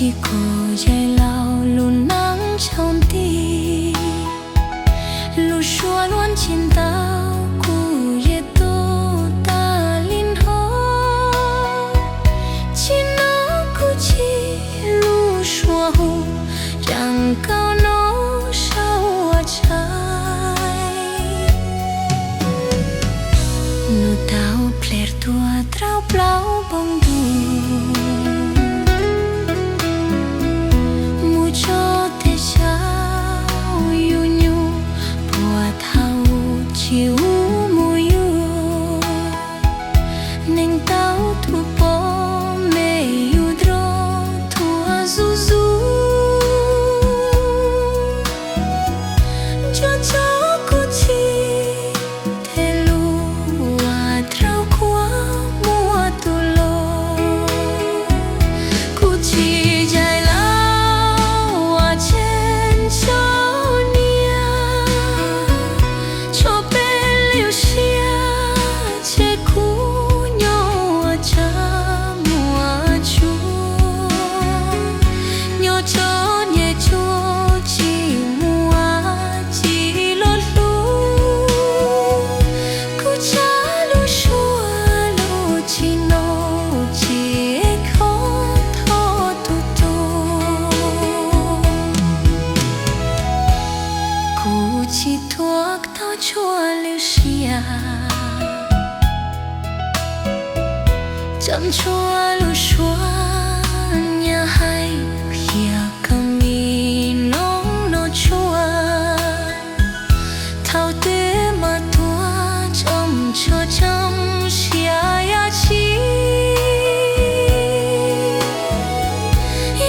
Kuv yawg laus lub neej tsaus nti, lub suab luag tsis ntau, kuv yawg tuag tas li hno. Tsis hnov kuv txiv lub suab hu, tseem kaum no sau ua tsaib. Nws tau pler tuag rau plaub npoo ntuj, mus tso tej saum yus nyuj, puag thaum tsis ua mus yuav. Neeg tau tus pom me yus nrog thuam zuj zus, ntsuag tso kuv txiv tej lus ua rau kuv muaj tus hlob. Kuv txiv yawg laus ua tsev tso niam, tshuav peb lub siab ces kuv nyob ua tsav muaj tsuag, nyob tso nyem tsuag tsis muaj txiv los hlub. Kuv tshav lub suab los tsis noj tsis khob thov tus tuag. Kuv txiv tuag tau tsuav lub siab, tseem tshuav lub suab nyiam hais, qhia kab mis noog noj tsuag. Thaum twg mas tuag tseem tshuav tseeb siab yam tsi,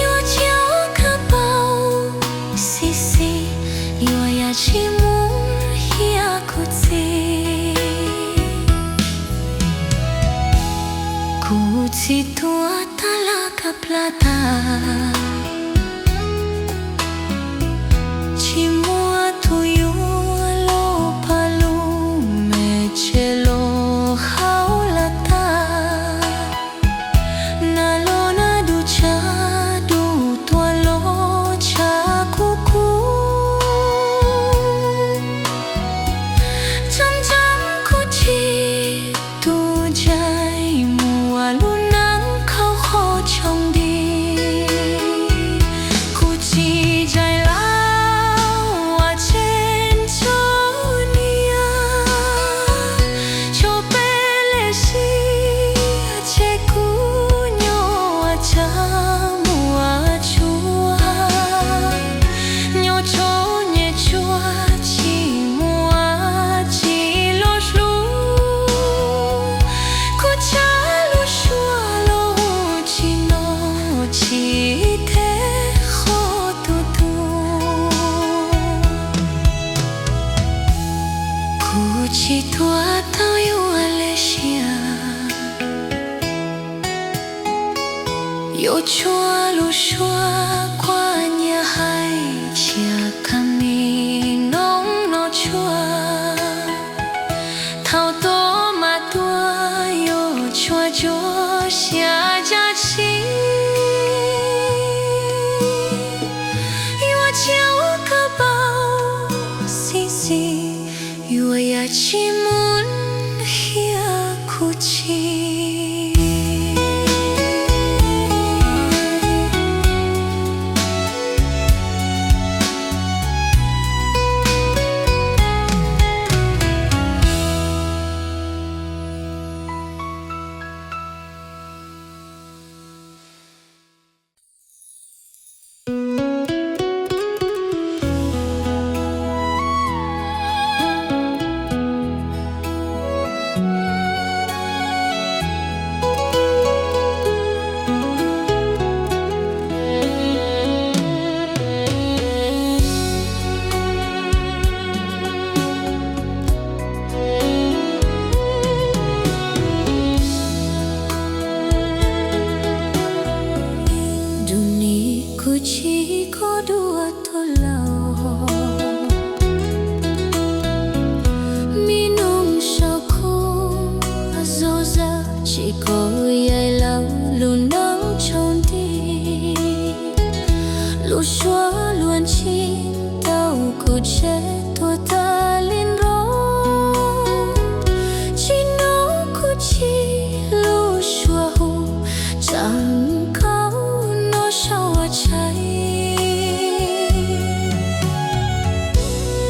yuav cia kab paus xis xis, yuav yam tsis mus hiam kuv txiv. Kuv txiv tuag tas laj kab plab tag, tsis muaj tus yuav los pab lub me tsev los hauv laj tag. Nas los nas dub tshav dub tuaj los tshav kub kub, tseem ntsees kuv txiv tus ntxhais mus ua lub neej khauj kho tsaus nti. Kuv txiv yawg laus ua tsev tso niam, tshuav peb lub siab ces kuv nyob ua tsav muaj tsuag, nyob tso nyem tsuag tsis muaj txiv los hlub. Kuv tshav lub suab los tsis noj tsis khob thov tus tuag. Kuv txiv tuag tau yuav lub siab, yuav tshuav lub suab kuab nyiam hais, cia kab mis noog noj tsuag. Thaum tuag mas tuag yuav tshuav tsuas siab yam tsi, yuav cia kab paus xis xis, yuav yam tsis mus hiam kuv txiv. Dub ni kuv txiv koj dua tuag laus, me noog sau khuab zog zawg, tsis koj yawg laus lub neej tsaus nti. Suav luag ntsis tau kuv tsev tuag tag li nrov, tsis hnov kuv txiv lub suab hu, tseem kaum no sau ua tshais.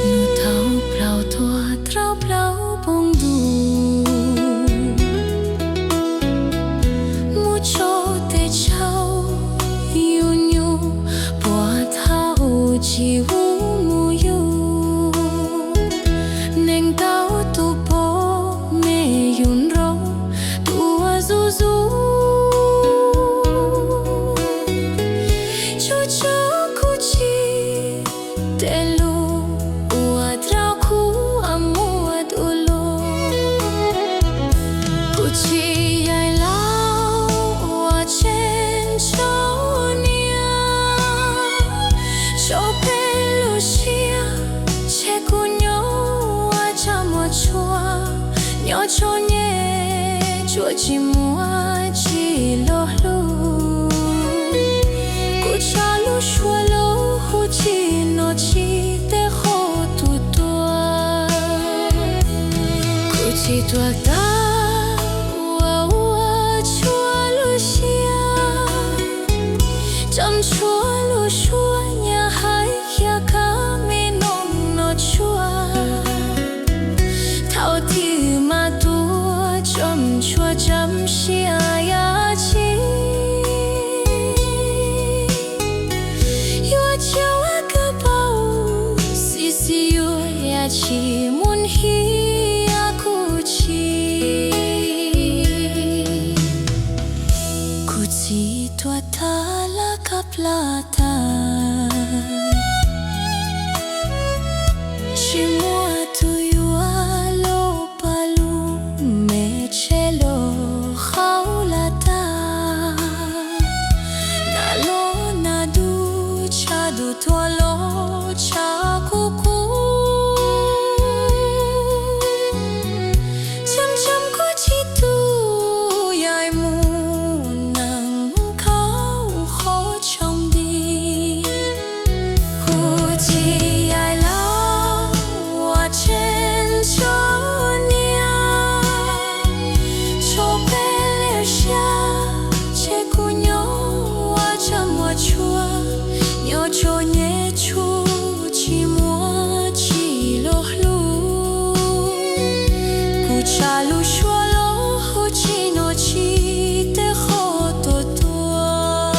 Nus tau plaub tuaj rau plaub poob ntuj, mus tso tej tsau yus nyuj, puag thaum tsis hu mus yug, neeg tau tus pom me yus nrog tua zuj zus. Tsuas tso kuv txiv tej lus ua rau kuv muaj du lug. Kuv txiv yaij laus ua tsev ntxhov niam, tso peb lub siab tseg kuv nyob ua tsaj muag tshuaj, nyob tso nyem tsuas tsis muaj tsis loj hlub. Kuv tshav lub suab los hu tsis hnov txiv tej qhov tus tuag. Kuv txiv tuag tag ua ua tshuaj lub siab, tsam tshuaj lub suab nyaj hais khiav kab me noog noj tshuaj. Thaum twg mas tuag tsam tshuaj tsam sia yam tsi, yuav cia ua kab paug xis xis yuav yam tsi mus hiam kuv txiv. Kuv txiv tuag tag lawm kab plab tag, tsis muaj tus yuav los pab lub me tsev los hauv laj tag. Nas los nas dub, tshav dub tuaj los tshav kub kub, tsam tsam kuv txiv tus yaij mus nees nkaum qhov tshooj nti. Kuv txiv yaij laus ua tsev ntxhov niam, tso peb lub siab tseg kuv nyob ua tsaj muag tshuaj, nyob tso nyem tsuj tsis muaj tsis loj hlub. Kuv tshav lub suab los hu tsis hnov txiv tej qhov tus tuag.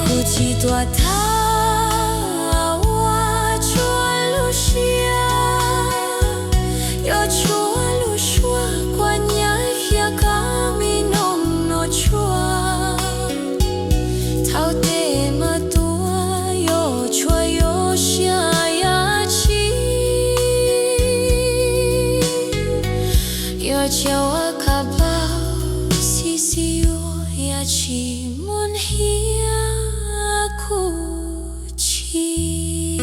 Kuv txiv tuag tag ua tshuaj lub siab, yuav tshuaj lub suab kua nyab hiab kab me noog noj tshuaj. Thaum tej mas tuag yuav tshuaj yuav sia yam tsi, yuav cia ua kab paug xis xis yuav yam tsi mus hiam kuv txiv.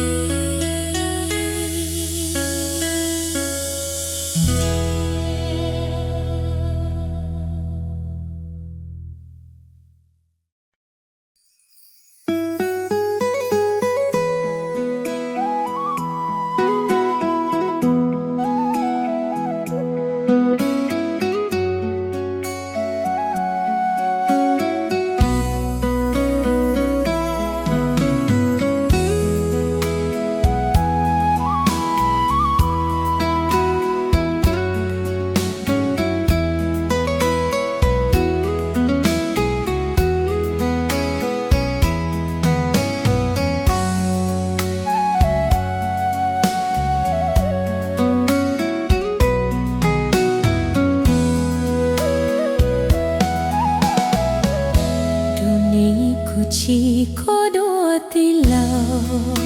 Tus ni kuv tsis kho dua tij laug,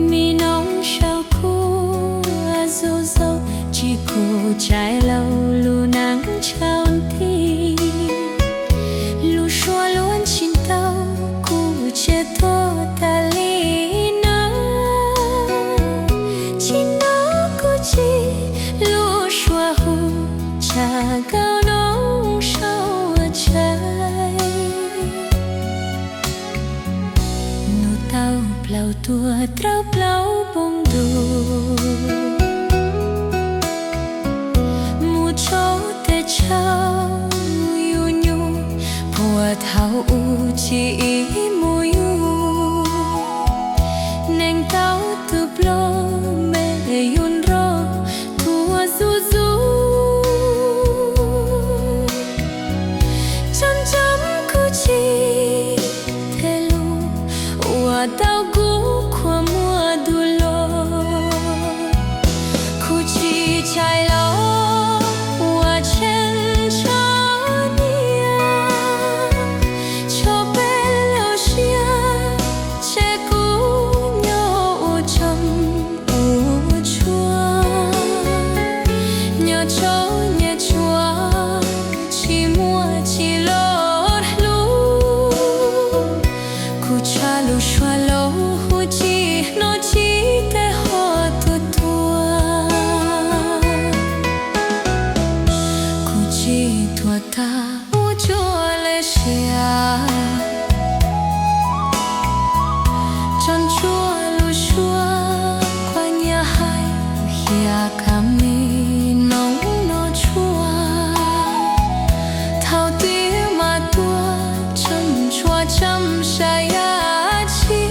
me noog sau kuv zuj zus, tsis kuv tsaij laug lub neej tshau nti. Lub suab luag ntsis tau kuv tsev tuag tas li na, tsis hnov kuv txiv lub suab hu, tsam kaum noog sau ua tshais. Tuaj rau plaub npoo ntuj, mus rau tej tshauv yus nyuj, puag thaum u tsis ib mus yus, neeg tau tus plob me yus nrog tuaj zuj zus. Tsob ntsob kuv tsis them lus uas tau kuv qhuas muaj du lug, kuv tsis txhais los ua tseeb tso niam. Tso peb lub siab tseg kuv nyob ua tseem ua tshua, nyob tso nyias tshua tsis muaj tsis los hlub. Kuv tsa lus suav laus huv tsis hnov tsis tej ho tuaj tuaj. Kuv tsis tuaj tag ua tsuag lej siab, tso ntsuab lus suav kuv nyiam hais, xyas ka mi noog noj tshuaj. Thaum twg mas tuaj tseem tshuav tseem sav yam tsi,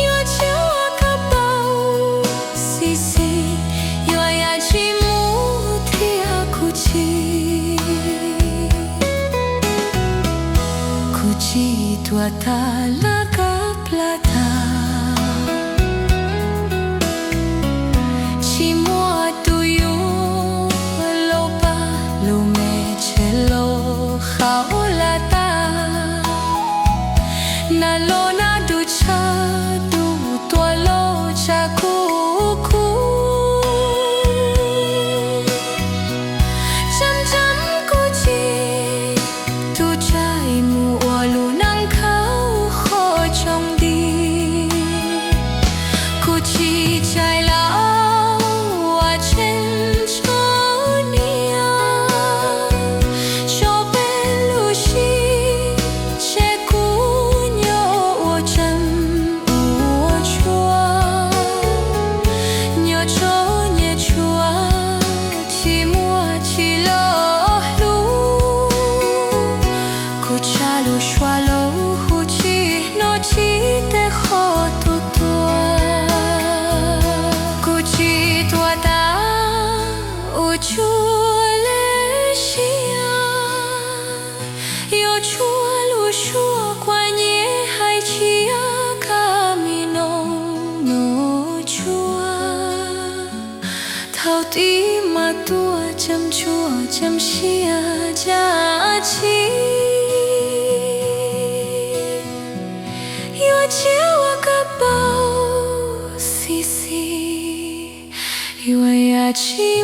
yuav tsis ua koj paub xis xis, yuav yam tsis mus thiab kuv tsis, kuv tsis tuaj tag lawv koj plam tag. Tsis muaj tus yuav los pab lub me tshev los qhau lam tag. Nag los nag dub tshav dub tuaj los tsa kuv kub. Tseem tseem kuv tsis tu tsaig mus ua lub neej khauj kho tsoom nti. Kuv tsis txhais los ua tseeb tso niam. Tso peb lub siab tseg kuv nyob ua tseem ua tshua, nyob tso nyias tshua tsis muaj tsis los hlub. Kuv tsa lus suav laus huv tsis hnov tsis tej ho tuaj tuaj. Kuv tsis tuaj tag ua tsuag lej siab, yuav tsuav lus suav kuv nyiam hais, tsis yog ka mi noog noj tshuaj. Thaum twg mas tuaj tseem tshuav tseem siab yam tsi, yuav tsis ua koj paub xis xis, yuav yam tsis